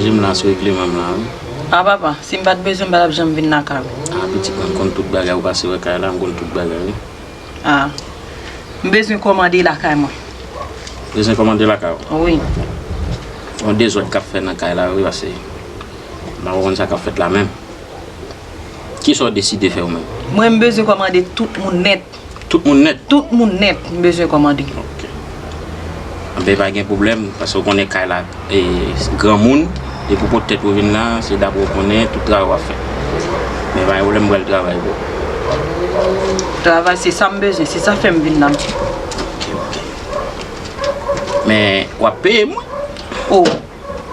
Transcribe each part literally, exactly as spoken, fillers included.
M la sou regleman m la, wi. A papa, si m pa t bezwen, m pa t ap janm vin lakay ou. A, pitit mwen, m konn tout bagay, ou pase wè kay la, m konn tout bagay, wi. A, m bezwen kòmande lakay mwen. Bezwen kòmande lakay ou? Wi. Yon dezòd k ap fèt nan kay la, wi, pase m pa konprann sa k ap fèt la menm. Kisa w deside fè ou menm? Mwen, m bezwen kòmande tout moun nèt. Tout moun nèt? Tout moun nèt, m bezwen kòmande. Ok. Anben, pa gen pwoblèm, paske w konnen kay la, e, granmoun, e pou pote tèt ou vin la, se dapre w konnen tout travay w ap fè. Men pa gen pwoblèm, m pral travay pou ou. Travay, se sa m bezwen, se sa fè m vin la, m. Ok, ok. Men, w ap peye m, wi. O.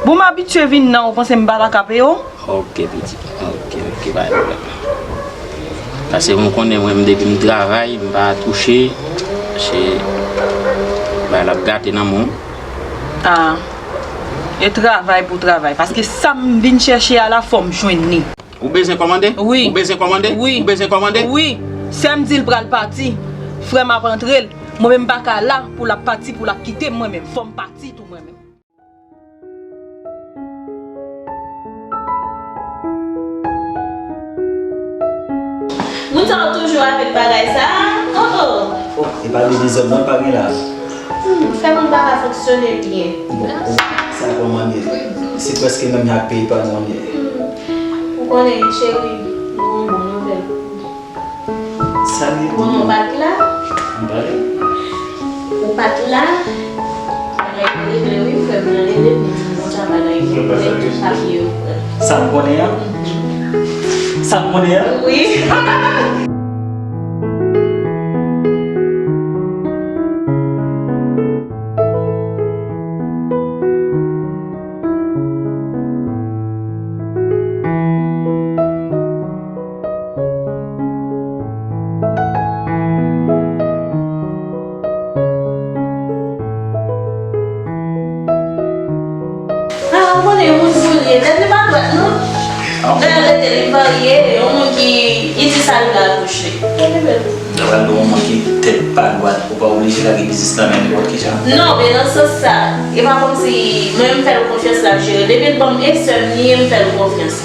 Bon, m abitye vin nan, ou panse m pa ta ka peye w? Ok, pitit. Ok, ok, pa gen pwoblèm. Paske ou konnen mwen, depi m travay, m pa touche, se bagay la ap gate nan men w. A, e travay pou travay, paske sa m vin chèche a la, fò m jwenn li. Ou bezwen kòmande? Wi. Ou bezwen kòmande? Wi. Ou bezwen kòmande? Wi. Sè m di l pral pati, frè m ap antre l, mwen menm m pa ka la pou l ap pati, pou l ap kite m mwen menm, fò m pati tou mwen menm. Moun sa yo toujou avèk bagay sa a? Oh, oh. Oh, e pa de dezòd non pa gen la. Hmm, fè moun pa ka fonksyone byen. Bon, oh, sa kòman ye? Se prèske menm jan ak peyi pa nou an ye. Hmm. Ou konnen, cheri, nou gon bon nouvèl. Sa li di? Bon, nou pa t la. M pa t la. Ou pa t la. Bagay yo regle wi, frè m nan rele m, li di m konsa bagay yo regle, tout papye yo prè. Sa m konnen an? Mhm. Sa m konnen an? Wi. Ah, ou konnen moun pou l ye, tèt li pa dwat non. Dayè rete li varye, yon moun ki, li di sa l la bouch li. Tande bèl. Sa pral gen yon moun ki tèt pa dwat, ou pa oblije lage biznis lan men nenpòt ki jan. Non, men nan sans sa, e pa kòmsi mwen m fè l konfyans l ap jere. Depi l ban m e sè m li ye, m fè l konfyans.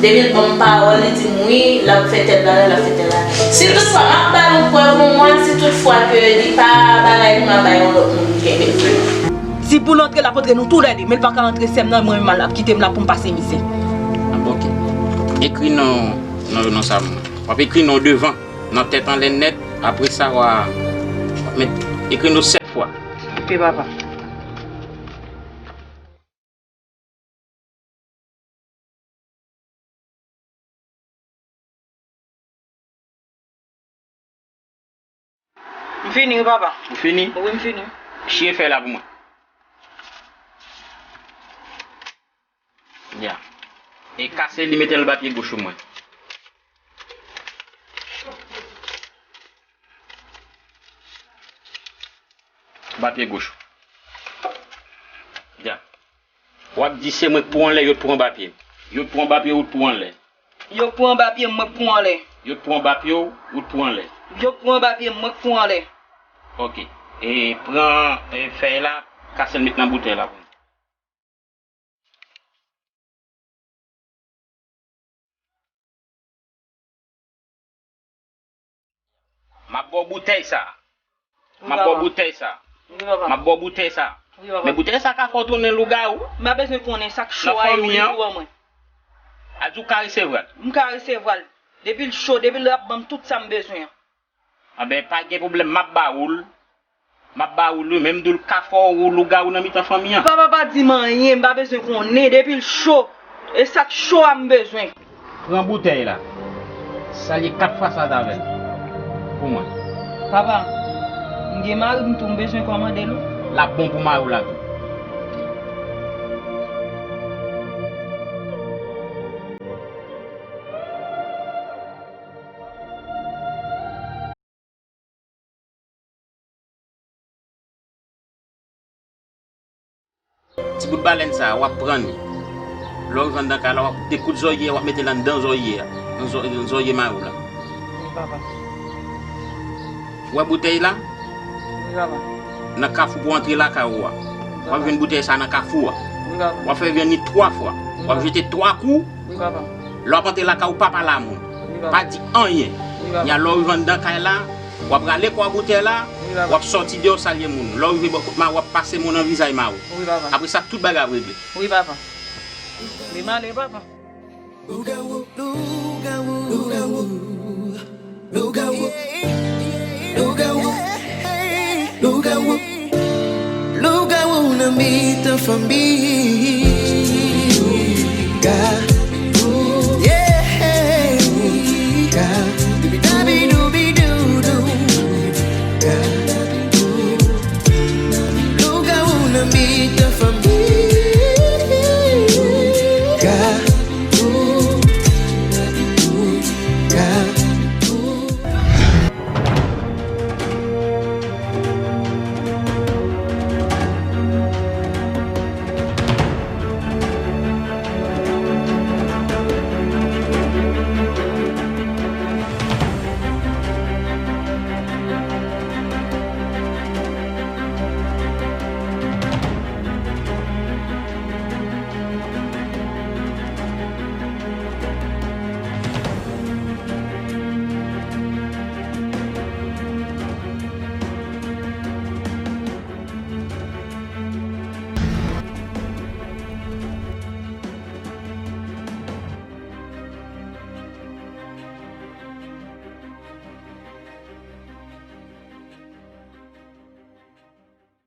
Depi l ban m pawòl, li di m wi, l ap fè tèl bagay, l ap fè tèl bagay. Si toutfwa, m ap ba nou prèv yon mwa, si toutfwa ke li pa bagay, m ap bay yon lòt moun kenbe l vre. Si pou l antre, l ap antre nou toulède, men l pa ka antre sè m nan, mwen menm l ap kite m la pou m pase mizè. Ah, bon, ok. Ekri non, non, non sa m. W ap ekri non devan, nan tèt anlè nèt, apre sa w a, w ap met, ekri non sèt fwa. Ok, papa. M fini wi papa. Ou fini? Wi, m fini. Chire fèy la pou mwen. Ya. E kase li, mete l ba pye goch ou mwen. Ba pye goch ou. Ya. W ap di se mwen k pou anlè, yo t pou anba pye m. Yo t pou anba pye, ou t pou anlè. Yo k pou anba pye m, mwen k pou anlè. Yo t pou anba pye w, ou t pou anlè. Yo k pou anba pye m, mwen k pou anlè. Ok. E pran, e, fèy la, kase l met nan boutèy la pou mwen. M ap ba w boutèy sa. M ap ba w boutèy sa. M ap ba w boutèy sa. Men boutèy sa ka fè w tounen lougawou. M pa bezwen konnen sa k cho a yo li pou mwen. Al di w ka resevwa l. M ka resevwa l. Depi l cho, depi l ap ban m tout sa m bezwen an. Anben, pa gen pwoblèm, m ap ba ou l. M ap ba ou l wi, men m di w l ka fè w lougawou nan mitan fanmi an. Papa pa di m anyen, m pa bezwen konnen, depi l cho, e sa k cho a m bezwen. Pran boutèy la, salye kat fwa sa t avè l pou mwen. Papa, m gen mari m tou, m bezwen kòmande l wi. L ap bon pou mari w la tou. Ti bout balèn sa a, w ap pran li. Lè w rive anndan kay la, w ap dekoud zòrye a, w ap mete l anndan zòrye a. Nan zò-, nan zòrye mari w la. Wi, papa. Ou wè boutèy la? Wi, papa. Nan kafou pou w antre lakay ou a. Wi, papa. W ap jwenn boutèy sa a nan kafou a. Wi, papa. W ap fè vin li twa fwa. W ap jete twa kou. Wi, papa. Lè w ap antre lakay ou, pa pale a moun. Wi, Pa papa. Di anyen. Wi, papa. Nya lè w rive anndan kay la, w ap rale kò a boutèy la, Wi, papa. W ap sòti deyò salye moun. Lè w rive bò kote Mawo, w ap pase men w nan vizaj Mawo. Wi, papa. Apre sa, tout bagay ap regle. Wi, papa. Li male, papa. Lougawou, lougawou, lougawou, lougawou, lougawou, lougawou, lougawou nan mitan fanmi.